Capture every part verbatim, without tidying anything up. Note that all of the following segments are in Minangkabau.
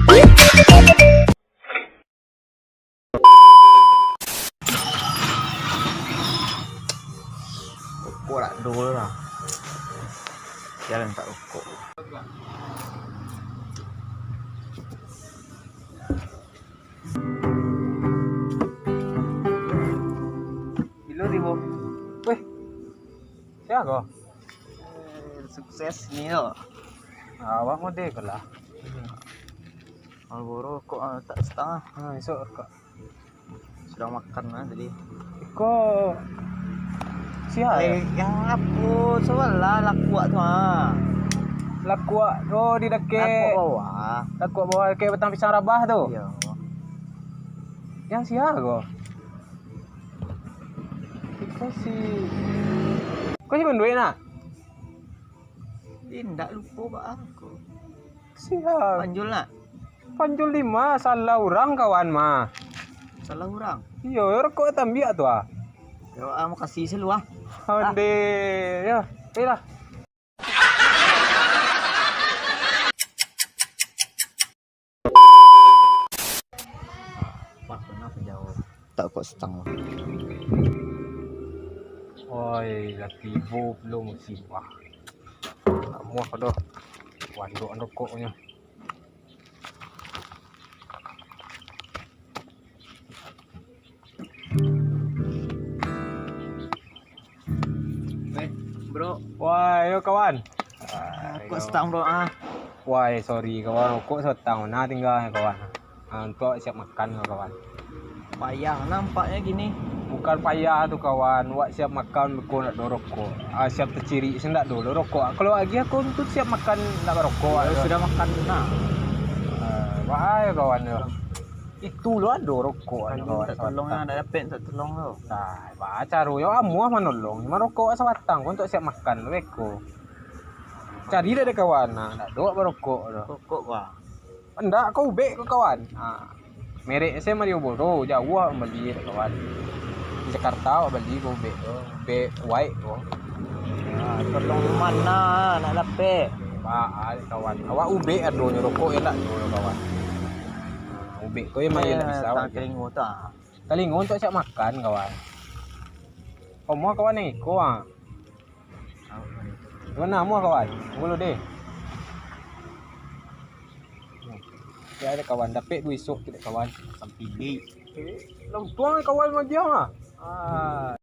Rokok tak ado lah. Sia lah mintak rokok. Bilo ribu. Weh. Sia ko? Eh, sukses ni yo. Awak mode ko lah. Marlboro kok, ah, tak satangah. Ha, isok rokok. Sudah makan lah tadi. Iko sia Eh, yo? Yang laku sebelah lakuak tu, ha. Lakuak, oh, di dakek Lakuak bawah. Lakuak bawah, dakek batang pisang rabah tu. Iyo. Yang sia ko? Iko si, ko si banduik nak? Indak lupo baa ko. Sia. Panjul nak? Panjul di ma, salah urang kawan mah. Salah urang? Iyo, rokok tambiak tu ah. Yo, ah, makasih selu ah. Onde, yo, lah. Pak, kenapa jauh? Tak kok setang. Oi, lah tibo pulo musim. Wah. Amuah ko doh. Wandok rokoknyo. Eh, bro. Wah, yo kawan. Kok setang, bro, ah? Wah, sorry kawan, kok setang nah tinggal kawan. Ah, untuk siap makan kawan. Payah nampaknya gini. Bukan payah tu kawan, wak siap makan beko nak do rokok. Ah, siap taciri sen dak do lo rokok. Kalau lagi aku tu siap makan nak barokok. Kalau sudah makan nah. Ah, wah kawan yo. Itu lo ado rokok. Kawan, tak tolong lah, dak dapek tak tolong lo. Nah, ba caro yo amuah manolong. Cuma rokok sabatang ko untuk siap makan beko. Cari dak dek kawan, nah, dak do barokok tu. Rokok bah. Ndak, ko ubek ko kawan. Ha. Merek se Marlboro, jauah bali dek kawan. Di Jakarta awak bali ko ubek tu, ubek white tu. Ha, tolong mana nak lapeh. Ba, ah, kawan. Awak ubek adonyo, rokok elak tu kawan. Ha, ubek ko emang elak bisa awak. Talingo tu ah. Talingo untuk siap makan kawan. Omo kawan iko ah. Mano amuah kawan? Tunggu lu deh. Ya ada kawan, dapek duo isok tu dek kawan. Sampai di. Eh, lah untuang kawan majiang ah. Ah.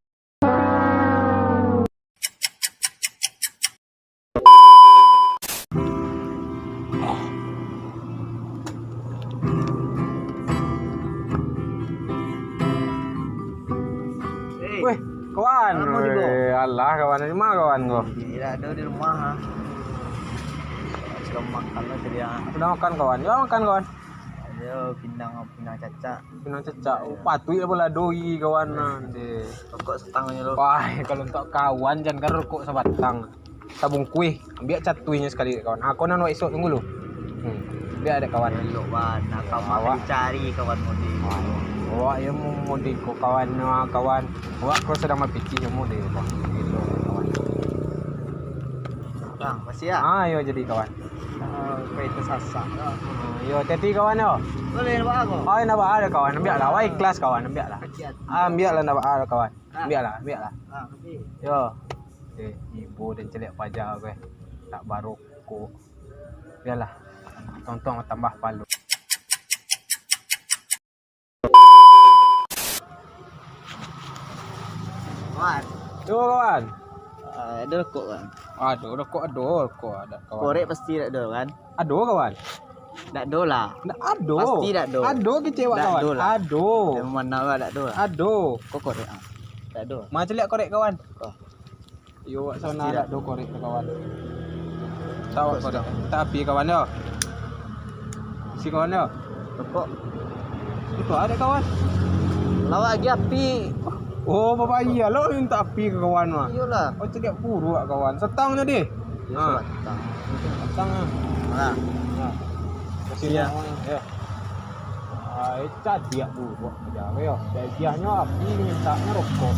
Weh, kawan. Weh, alah kawan, di ma kawan ko? Di, ado di rumah ah. Sudah makan lah tadi ah. Sudah makan kawan? Yo makan kawan. Yo pinang, pinang cacak. Pinang cacak. Oh, patuik lah bola doi kawan nah. Rokok setang je lo. Wah, kalau untuk kawan jan kan rokok sabatang. Sabungkuih, ambiak catuihnyo sakali dek kawan. Ha, ko nan wak isok tunggu lu. Hmm. Ambiak dek kawan. Elok ban, nah, kawan awak dicari kawan mode. Awak yo mode ko kawan, nah, kawan. Awak ko sadang bapikir yo mode ko. Elok kawan. Bang, masih ya? Ah, yo jadi kawan. Ah, kau itu sasak. Ah, yo, hati-hati kawan yo. Boleh nak buat apa? Ah, nak buat ada kawan. Ambiak lah, wah ikhlas kawan, ambiak lah. Ambiak lah nak buat ada kawan. Ambiak lah, ambiak lah. Ah, okey. Yo. Eh, ibo dan celiak paja gue. Tak barokok. Biarlah. Tong-tong tambah palu. Kawan. Yo, kawan. Ah, ada rokok, kawan. Ado rokok, ado rokok, ada kawan. Korek pasti dak ado, kan? Ado, kawan. Dak ado lah. Dak ado. Pasti dak ado. Ado kecewa, kawan. Dak ado lah. Ado. Yang mana lah dak ado lah. Ado. Kok korek ah. Dak ado. Ma celiak korek, kawan. Oh. Yo, wak sana dak ado korek tu, kawan. Tahu korek. Tapi kawan yo. Si kawan yo. Rokok. Itu ada kawan. Lawak lagi api. Oh, bapak iya lo minta api ke kawan mah. Iyolah. Oh, celiak buruak kawan. Setang tadi. Yo, ha. Setang. Setang ah. Nah. Nah. Kasih ya. Ya. Ah, cadiak buruak aja yo. Gajiahnyo api mintaknyo rokok.